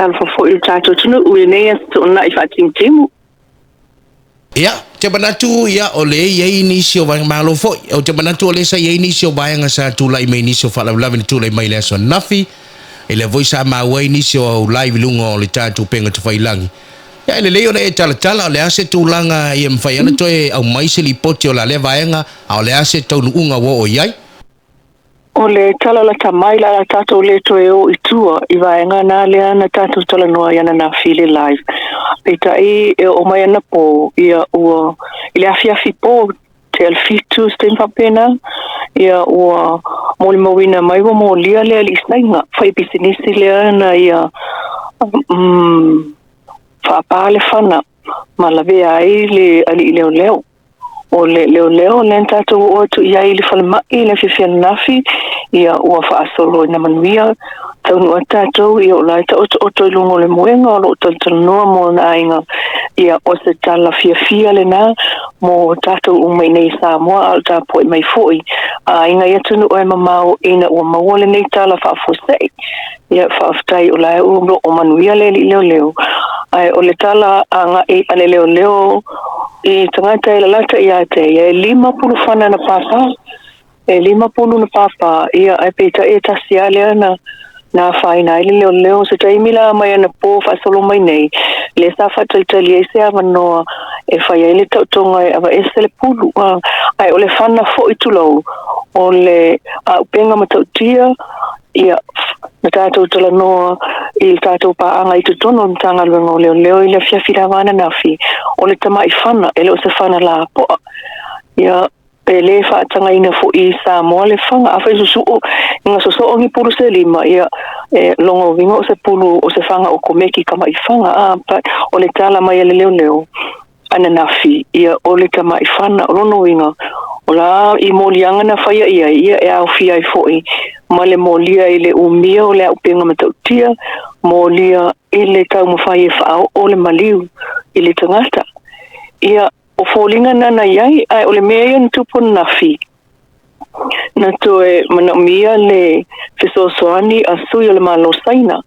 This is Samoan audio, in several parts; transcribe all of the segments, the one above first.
Talofa foi i lo tatou atunuu i lenei aso toonai faatimutimu. Ia, ou te manatu, ia, o lea e i ai nisi o vaega, malo foi. Ou te manatu o lea sa i ai nisi o vaega sa tulai mai nisi o faalavelave na tulai mai i le aso ananafi. E lea foi sa maua ai nisi o au live i luga o le tatou upega tafailagi. Ia, e lelei ona e talatala, o le a se tulaga ia mafai ai ona toe aumai se lipoti o la lea vaega, a o le a se taunuuga ua oo i ai? O le tala lata mai la a tatou le toe o i tua i vaega na lea na tatou talanoa ai ananafi i le live. Peitai e oo mai anapo ia ua i le afiafi po tea le fitu se taimi faapena ia ua molimauina mai ua molia le alii Saina fai pisinisi lea na ia um, faapa le fana ma lavea ai le alii leoleo. O le leoleo lea na tatou oo atu i ai i le falemai i le afiafi ananafi, ia ua faasolo ina manuia. Taunuu atu tatou, ia o la e taotooto i luga o le moega o lo o talatalanoa ma ona aiga. Ia o se tala fiafia lena mo tatou uma i nei i Samoa, a o le tapuai mai foi a aiga i atunuu e mamao ina ua maua lenei tala faafuasei. Ia faafetai o la e ua oo manuia le alii leoleo. Ae o le tala agai a le leoleo i tagata e lalata ia te ia, e 50 fana na pāpā. E 50 na pāpā, ia ae peitai e tasi lava lea na na afaina ai le leoleo. Se taimi la mai anapo faasolo mai nei, lea sa faatalitali ai se avanoa e fai ai le taotoga e aveese le pulu. Ae o le fana foi tulou, o le auupega matautia, Ia, na tatou talanoa i le tatou paaga i totonu o le Matagaluega o Leoleo i le afiafi lava ananafi, o le tamai fana, e le o se fana lapoa. Ia, e le faatagaina foi i Samoa le fana. Afai susu'u ina sosoo ni pulu se lima, ia, e lona uiga o se pulu, o se fana okomeki tamai fana, a, but o le tala mai a le leoleo ananafi, ia, o le tamai fana, o lona uiga, o la i moliaga na faia i ai, ia, e aofia ai foi ma le molia i le umia o le auupega matautia, molia i le taumafai e faaoo le maliu i le tagata. Ia, o foliga na na i ai, ae o le mea ia na tupu ananafi, na toe manaomia le fesoasoani a sui o le Malo Saina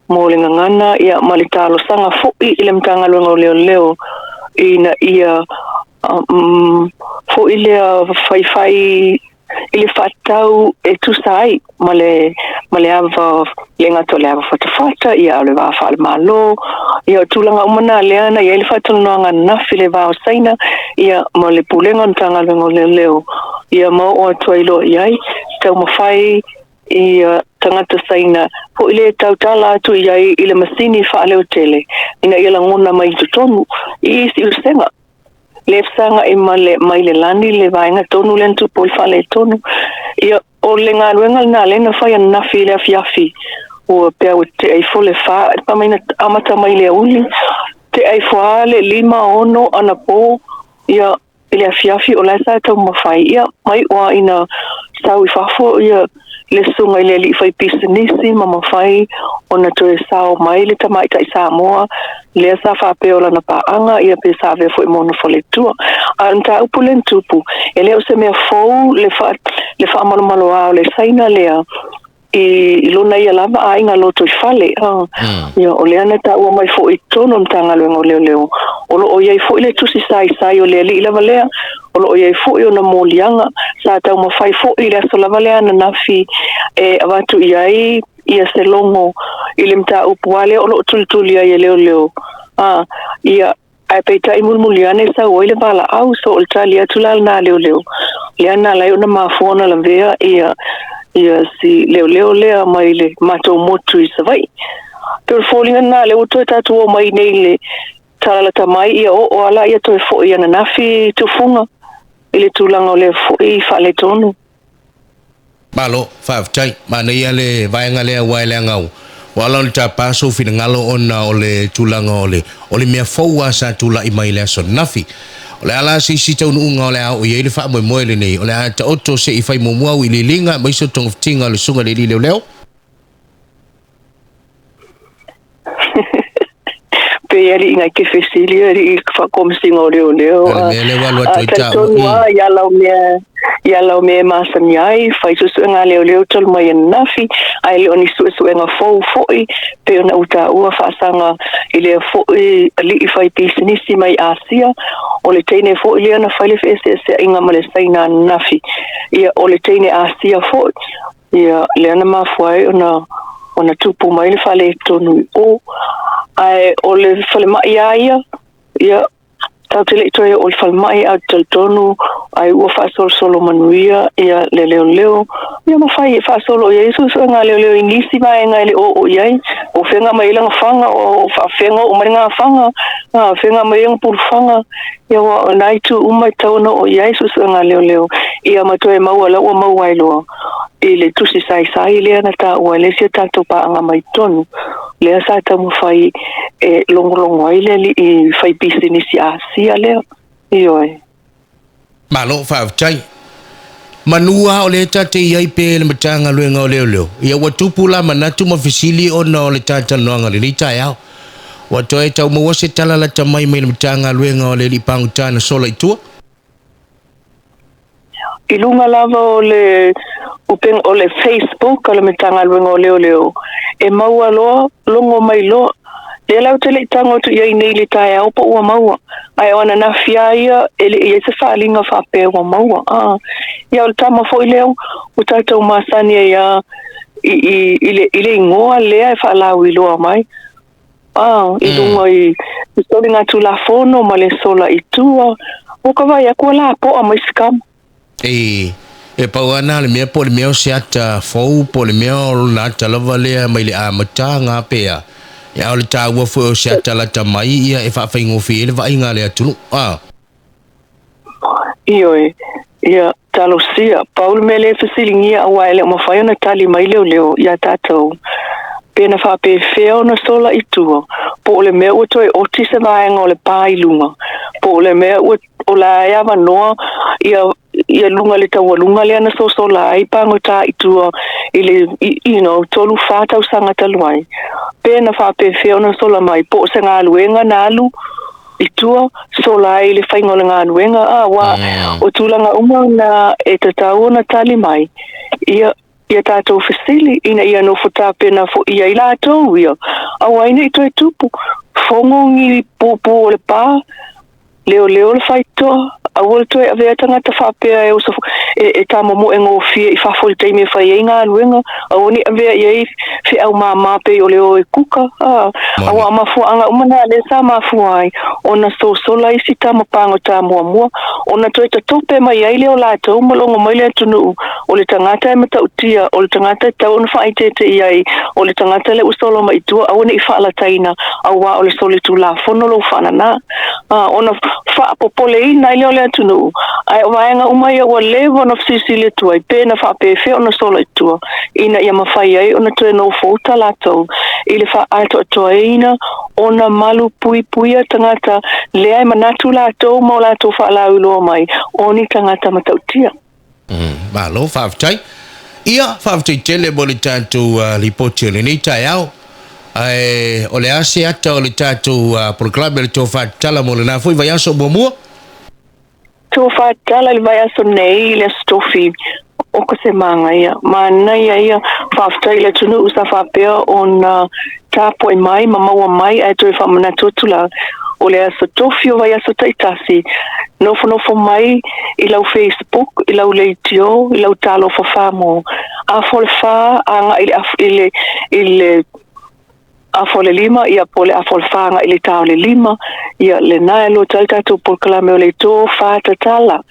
mo le gagana ia ma le talosaga foi i le Matagaluega o Leoleo ina ia um, foi lea faifai i le faatatau e tusa ai ma le ma le ava le gata o le ava fatafata, ia a o le va faale-Malo, ia o tulaga uma na lea na i ai le faatalanoaga ananafi i le va o Saina ia ma le Pulega o le Matagaluega o Leoleo, ia ma oo atu ai loa i ai taumafai ia tagata Saina foi le tautala atu i ai i le masini faaleotele ina ia lagona mai i totonu i siusega. Le fesagai ma le mai le lani le vaega tonu lea na tupu ai le faaletonu. Ia, o le galuega lena lea na fai ananafi i le afiafi, ua peau e tea ifo le fa, fai mai na amata mai i le aoauli, tea ifo lava le lima, ono, anapo, ia, i le afiafi o la e sa taumafai, ia, mai ua ina sau i fafo, ia, le susuga i le alii faipisinisi ma mafai ona toe sao mai le tamaitai Samoa lea sa faapea o lana paaga ia pe sa avea foi ma ona faletua. A o le mataupu lea na tupu, e le o se mea fou le faa, le faamalomaloa o le Saina lea i, i lona ia lava aiga lotoifale. A, ia, o lea na taua mai foi i totonu o le Matagaluega o Leoleo, o lo o i ai foi le tusi saisai o le alii lava lea, o lo o i ai foi ona moliaga sa taumafai foi i le aso lava lea ananafi e avatu i ai ia se logo i le mataupu lava lea o lo o tulituli ai e leoleo, a, ia, ae peitai mulimuli ane sau ai le valaau, so o le tali atu la lena a leoleo, lea na ala ai ona mafua ona lavea ia, ia si leoleo lea mai le matou motu i Savaii. Pei o le foliga lena lea ua toe tatou omai nei i le talalata mai ia oo a la ia toe foi ananafi tufuga i le tulaga o lea foi faaletonu. Malo, faafetai. Manaia le vaega lea aua e leaga ua ala ona tapa sou finagalo ona o le tulaga o le o le mea fou lava sa tulai mai i le aso ananafi. O le a la se isi taunuuga o le a oo i ai le faamoemoe lenei? O le a taoto se i fai muamua au iliiliga aemaise o togafitiga a le Susuga i le Alii Leoleo? Pe Pe aliʻi ngai ke fesili aliʻi faakomisinga o leoleo. O le mea lea ua alu atu ai taua. Talitonu lava i ala o mea i ala o mea e masani ai fai suesuega a leoleo talu mai ananafi, ae le o ni suesuega fou foʻi pei ona ou taua faasaga i lea foʻi aliʻi fai pisinisi mai Asia. O le teine foʻi lea na fai le feeseeseaiga ma le Saina ananafi, ia o le teine Asia foʻi ia lea na mafua ai ona ona tupu mai le faaletonu i o. Ae o le falemai lava ia, ia tatou te le i toe oo i le falemai, ae ou te talitonu ai ua faasolosolo manuia ia le leoleo, ia ma fai e faasolo i ai suesuega a leoleo i nisi vaega e le oo i ai. O fega mai ai lana faga, o faafega oo mai lana faga, fega mai ai lana pulufaga, ia aua o na itu uma e tatau ona oo i ai suesuega a leoleo, ia ma toe maua la ua maua ai loa i le tusi saisai lea na taua ai le isi a tatou paaga mai totonu, lea sa taumafai e logologo ai le alii fai pisinisi Asia lea. Ioe. Malo faafetai. Manu lava o lea ta te i ai pea i le Matagaluega o Leoleo, ia ua tupu la manatu ma fesili ona o le talatalanoaga i lenei taeao. Ua toe tau maua se tala lata mai mai le Matagaluega o le Alii Pagota na sola i tua. I luga lava o le upega o le Facebook a le Matagaluega o Leoleo, e maua loa, logo mai loa. Lea la ou te le i tago atu i ai nei i le taeao po ua maua, ae o ananafi lava ia e le i i ai se faaaliga faapea ua maua. A, ia o le tama foi lea ua tatou masani ai lava i, i, i, le, i le igoa lea e faalauiloa mai. A, i luga i, i soligatulafono ma le sola i tua, ua ka vaai atu ua lapoa mai si tama. E, e pau lava na o le mea po o le mea o se ata fou po o le mea o lona ata lava lea mai le amataga pe a, a o le taua foi o se ata lata mai ia e faafaigofie ai le vaaiga a le atunuu. A. Ioe, ia, talosia, pau le mea lea e fesiligia aua e le o mafai ona tali mai leoleo iā tatou, pe na faapefea ona sola i tua, po o le mea ua toe oti se vaega o le pa i luga, po o le mea ua o la e avanoa ia ia luga i le taualuga lea na sosola ai pagota i tua i le you know 3, 4 tausaga talu ai, pe na faapefea ona sola mai, po o se galuega na alu i tua, sola ai i le faiga o le galuega, a aua o tulaga uma na e tatau ona tali mai ia ia tatou fesili ina ia nofo tapena foʻi i ai latou ia, aua ai ne i toe tupu, fogo ni puupuu o le pa, leoleo le faitotoa, aua le toe avea tagata faapea e oso e, e tamomoe gofie i fafo i le taimi e fai ai galuega, aua ne i avea i ai feau māmā pei o le o e kuka, a, aua o mafuaaga uma na lea sa mafua ai ona sosola isi tama pagota muamua, ona toe tatope mai ai lea o latou ma logo mai le atunuu, o le tagata e matautia, o le tagata e tatau ona faaeteete i ai, o le tagata lea ua sola mai i tua, aua ne i faalataina, auā o le solitulafono lou faananā. A, ona faapopoleina ai lea o le atunuu, ae o vaega uma ia ua leva ona fesilisili atu ai, pe na faapefea ona sola i tua, ina ia mafai ai ona toe nofouta latou i le faaatoatoaina ona malu puipuia tagata lea e manatu latou ma o latou faalauiloa mai o ni tagata matautia. Malo faafetai. Ia, faafetai tele mo le tatou lipoti o lenei taeao. Ae o le a se ata o le tatou polokalame o le Tofa Tatala mo lena foi vaiaso muamua? Tofa Tatala i le vaiaso nei i le Aso Tofi o ka se manaia. Manaia ia, faafetai i le atunuu sa faapea ona tapuai mai ma maua mai ae toe faamanatu atu la, o le aso tofi o vaiaso taitasi, nofonofo mai i lau Facebook, i lau leitio, i lau talofa Samoa, afa o le fa agai i le i le i le afa o le lima, ia po o le afa o le fa agai i le ta o le lima, ia lena e loto ai le tatou polokalame o le tofa tatala.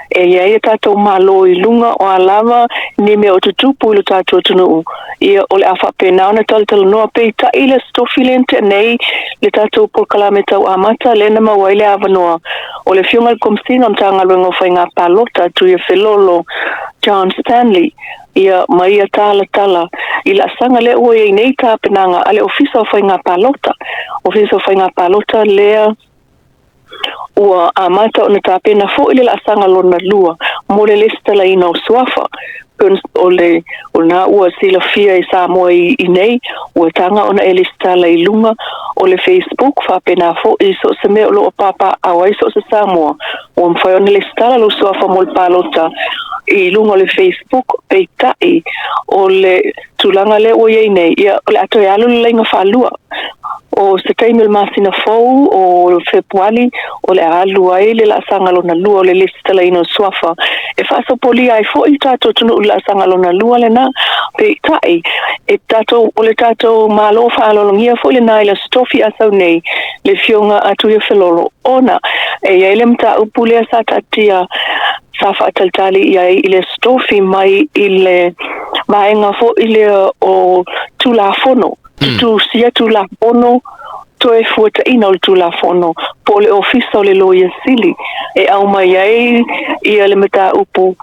E i ai a tatou Malo i luga o a lava ni mea o tutupu i lo tatou atunuu, ia o le a faapena ona talatalanoa. Peitai le Aso Tofi lea na tea nei le tatou polokalame tau amata lea na maua ai le avanoa o le Afioga i le Komesina o le Matagaluega o Faiga Palota, Tuia Felolo John Stanley, ia ma ia talatala i laasaga lea ua i ai nei tapenaga a le Ofisa o Faiga Palota. Ofisa o Faiga Palota lea Ua amata ona tapena foi le laasaga lona lua mo le lesitalaina o suafa. O le o lena ua silafia e Samoa i, i nei, ua taga ona e lesitala i luga O le Facebook, faapena foi i so o se mea o lo o papaaao ai so o se Samoa, ua mafai ona lesitala lou suafa mo le palota i luga o le Facebook, peitai, o le tulaga lea ua i ai nei, ia, o le a toe alu le laina faalua. O se taimi o le masina fou o Fepuali o le a alu ai le laasaga lona lua o le lesitalaina o suafa e faasopolia ai foi le tatou atunuu i le laasaga lona lua lena. Peitai, e tatou, o le tatou Malo faaaloalogia foi lena i le Aso Tofi a sau nei, le Afioga a Tuiafelolo, ona e i ai le mataupu lea sa taatia sa faatalitali i ai i le Aso Tofi mai i le vaega foi lea o Tulafono, tutusia Tulafono, toe fuataina o le Tulafono, po o le Ofisa o le Loia Sili e aumai ai ia le mataupu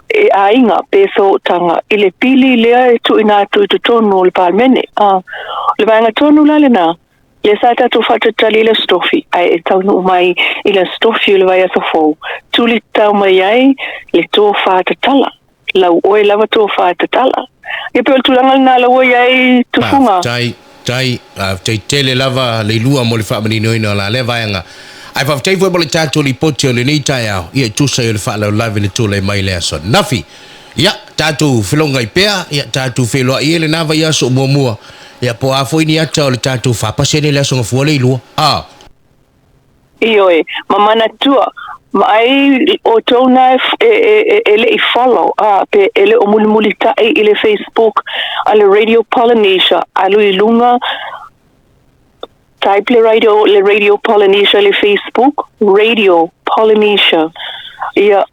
e aiga pe sootaga i le pili lea e tuuina atu i totonu o le Palemene. O le vaega tonu la lena, lea sa tatou faatalitali i le Aso Tofi, ae e taunuu mai i le Aso Tofi o le vaiaso fou, tuli tatau mai ai le tofa tatala. Lau oe lava tofa tatala. Ia pei o le tulaga lena la ua i ai tufuga. Faafetai, tai, faafetai tele lava Leilua mo le faamaninoina o la lea vaega. Ae faafetai foi mo le tatou lipoti o lenei taeao, ia e tusa ai o le faalavelave na tulai mai i le aso ananafi. Ia, tatou felogai pea, ia tatou feiloai ai lena vaiaso o muamua, ia po o a foi ni ata o le tatou 4% i le Aso Gafua Leilua. A. Ioe, ma manatua, vaai outou na e le i follow, a, pe e le o mulimulitai i le Facebook a le Radio Polynesia, alu i luga, type le radio, le Radio Polynesia i le Facebook, Radio Polynesia. Ia,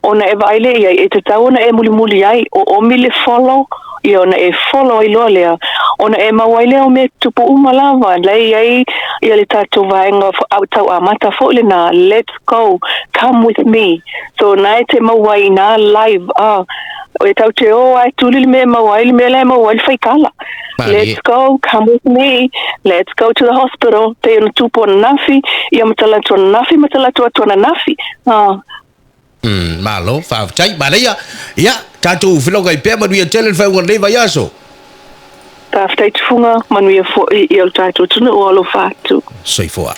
ona e vaai lea i ai, e tatau ona e mulimuli ai, o omi le follow, ia ona e follow ai loa lea, ona e maua ai lea o mea tupu uma lava, la e i ai ia le tatou vaega tau amata foi lena, let's go, come with me. So na e te maua ai ina live, ah, e tau te o a e tuli le mea e maua ai le mea la e maua ai le faikala. Let's go, come with me, let's go to the hospital. Pei ona tupu ananafi, ia ma tala atu ananafi ma tala atu ananafi. Ah. Malo, faafetai, manaia. Ia, tatou felogai pea, manuia tele le faaiuga o lenei vaiaso. Faafetai Tufuga, manuia foi i o le tatou atunuu, alofa atu. Soifua.